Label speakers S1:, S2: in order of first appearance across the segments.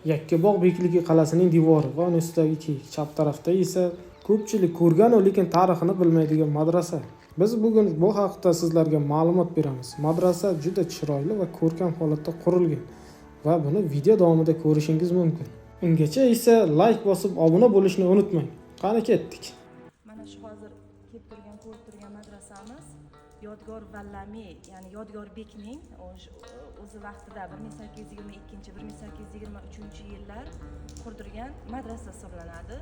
S1: Yakkabog' bekligi qal'asining devori va uni ustidagi kiyik, chap tarafda esa ko'pchilik ko'rgan, lekin tarixini bilmaydigan madrasa. Biz bugun bu haqda sizlarga ma'lumot beramiz. Madrasa juda chiroyli va ko'rkam holatda qurilgan va buni video davomida ko'rishingiz mumkin. Ungacha esa layk bosib obuna bo'lishni unutmang. Qani, ketdik.
S2: Mana shu hozir kelib turgan, ko'rib turgan madrasamiz Yodgor Vallamiy, ya'ni Yodgor bekning o'zi vaqtida 1822, 1823 yillar qurdirgan madrasa hisoblanadi.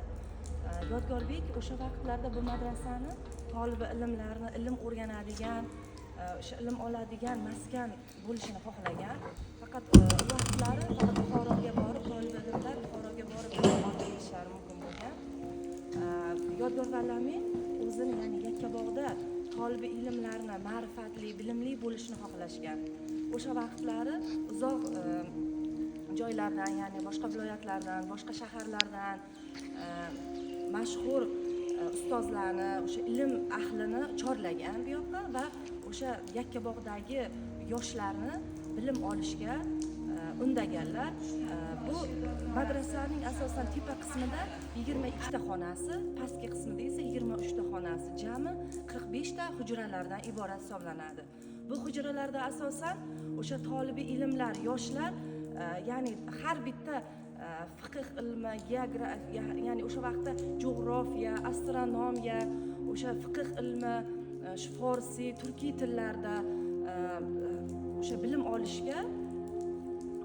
S2: Yodgorbek o'sha vaqtlarda bu madrasani tolibi ilmlarni ilm o'rganadigan, o'sha ilm oladigan maskan bo'lishini xohlagan. Faqat u vaqtlari faqat Buxoroga borib, tolibi ilmlar Buxoroga borib ilm olib kelishlari mumkin bo'lgan. Yodgor Vallamiy o'zini, ya'ni Yakkabog'da tolibi ilmlarni ma'rifatli, bilimli bo'lishini xohlashgan. O'sha vaqtlari uzoq joylardan, ya'ni boshqa viloyatlardan, boshqa shaharlardan mashhur ustozlarni, o'sha ilm ahlini chorlagan bu yoqqa va o'sha Yakkabog'dagi yoshlarni bilim olishga undaganlar. Bu madrasaning asosan tepa qismida 22 ta xonasi, pastki qismida esa 23 ta xonasi, jami 45 ta hujralardan iborat hisoblanadi. Bu hujralarda asosan o'sha tolibi ilmlar, yoshlar, ya'ni har bitta fiqh ilmi, geografiya, ya'ni o'sha vaqtda jo'g'rofiya, astronomiya, o'sha fiqh ilmi, shu forsiy, turkiy tillarda o'sha bilim olishga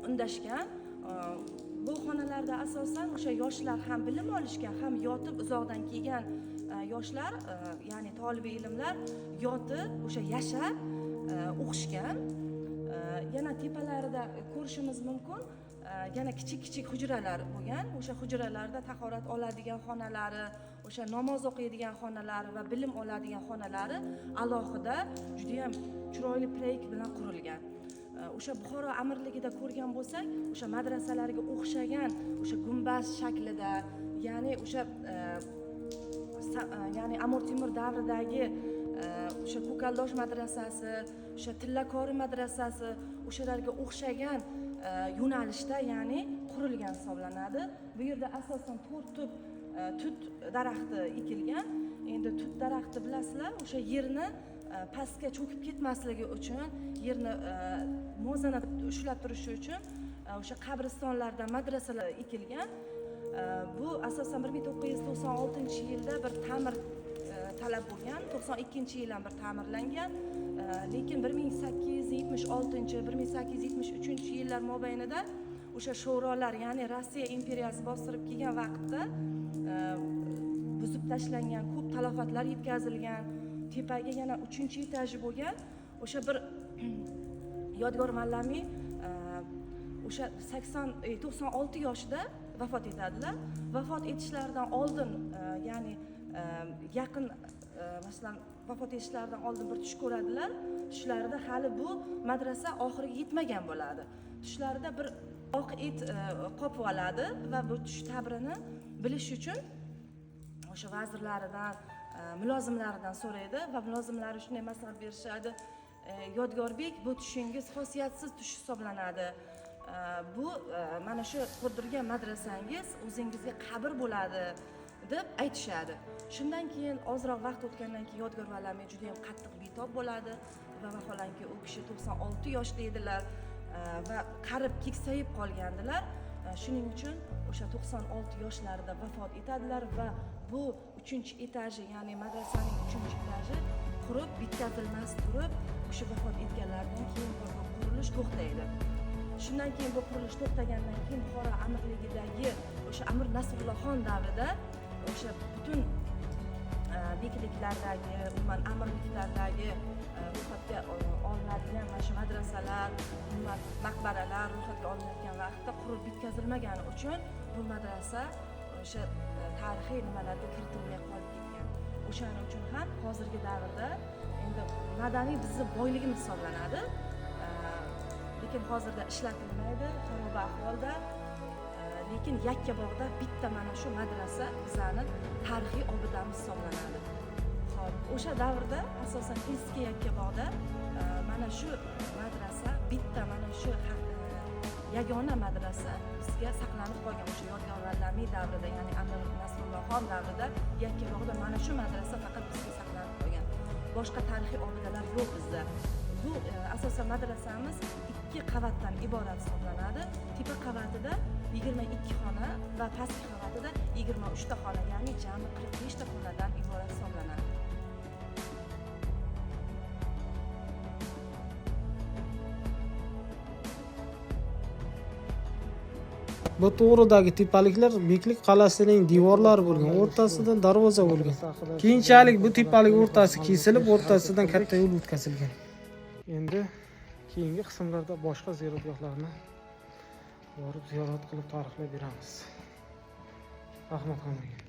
S2: undashgan. Bu xonalarda asosan o'sha yoshlar ham bilim olishgan, ham yotib, uzoqdan kelgan yoshlar, ya'ni tolibi ilmlar yotib, o'sha yashab o'qishgan. Yana tepalarida ko'rishimiz mumkin, yana kichik kichik hujralar bo'lgan. O'sha hujralarda tahorat oladigan xonalari, o'sha namoz o'qiydigan xonalari va bilim oladigan xonalari alohida judayam chiroyli proyekt bilan qurilgan. O'sha Buxoro amirligida ko'rgan bo'lsak, o'sha madrasalarga o'xshagan o'sha gumbaz shaklida, ya'ni o'sha ya'ni Amir Temur davridagi o'sha Ko'kaldosh madrasasi, o'sha Tillakori madrasasi, o'shalarga o'xshagan yo'nalishda, ya'ni qurilgan hisoblanadi. Bu yerda asosan to'rt tup tut daraxti ekilgan. Endi tut daraxti, bilasizlar, o'sha yerni pastga cho'kib ketmasligi uchun, yerni muvozanat ushlab turishi uchun o'sha qabristonlarda madrasalar ekilgan. Bu asosan 1996-yilda bir ta'mir talab bo'lgan, 92-yil ham bir ta'mirlangan. Lekin 1876, 1873-yillar mobaynida o'sha sho'rolar, ya'ni Rossiya imperiyasi bostirib kelgan vaqtda buzib tashlangan, ko'p talofatlar yetkazilgan. Tepaga yana uchinchi etaji bo'lgan. O'sha bir Yodgor Mallamiy o'sha 80, 96 yoshida vafot etadilar. Vafot etishlaridan oldin, ya'ni yaqin, masalan, vafot etishlaridan oldin bir tush ko'radilar. Tushlarida hali bu madrasa oxiriga yetmagan bo'ladi. Tushlarida bir oq it qopib oladi va bu tush ta'birini bilish uchun o'sha vazirlaridan, mulozimlaridan so'raydi va mulozimlari shunday maslahat berishadi: "Yodgorbek, bu tushingiz xosiyatsiz tush hisoblanadi. Bu mana shu qurdirgan madrasangiz o'zingizga qabr bo'ladi", deb aytishadi. Shundan keyin ozroq vaqt o'tgandan keyin Yodgor Vallamiy juda yam qattiq betob bo'ladi va vaholanki u kishi 96 yoshda edilar va qarib, keksayib qolgandilar. Shuning uchun o'sha 96 yoshlarida vafot etadilar va bu uchinchi etaji, ya'ni madrasaning uchinchi etaji qurib bitkazilmas turib, o'sha vafot etganlaridan keyin bu qurilish to'xtaydi. Shundan keyin, bu qurilish to'xtagandan keyin, Buxoro amirligidagi o'sha Amir Nasrullohxon davrida o'sha butun bekliklardagi, umuman amirliklardagi ro'yxatga olinadigan mana shu madrasalar, umuman maqbaralar ro'yxatga olinayotgan vaqtda qurib bitkazilmagani uchun bu madrasa o'sha tarixiy nimalarga kiritilmay qolib ketgan. O'shaning uchun ham hozirgi davrda endi madaniy bizni boyligimiz hisoblanadi. Lekin hozirda ishlatilmaydi, xaroba ahvolda. Lekin Yakkabog'da bitta mana shu madrasa bizani tarixiy obidamiz hisoblanadi. Ho'p, o'sha davrda asosan eski Yakkabog'da mana shu madrasa bitta, mana shu Yagona madrasa bizga saqlanib qolgan o'sha Yodgor Vallamiy davrida, ya'ni Amir Nasrullohxon davrida Yakkabog'da mana shu madrasa faqat bizga saqlanib qolgan. Boshqa tarixiy obidalar yo'q bizda. Bu asosan madrasamiz 2 qavatdan iborat hisoblanadi. Tepa qavatida 22 xona va pastki qavatida 23 ta xona, ya'ni jami 45 ta xonadan iborat hisoblanadi.
S1: Bu to'g'ridagi tepaliklar Beklik qal'asining devorlari bo'lgan, o'rtasidan darvoza bo'lgan. Keyinchalik bu tepalik o'rtasi kesilib, o'rtasidan katta yo'l o'tkazilgan. Endi keyingi qismlarda boshqa ziyoratgohlarni borib ziyorat qilib tarixlab beramiz. Rahmat hammaga.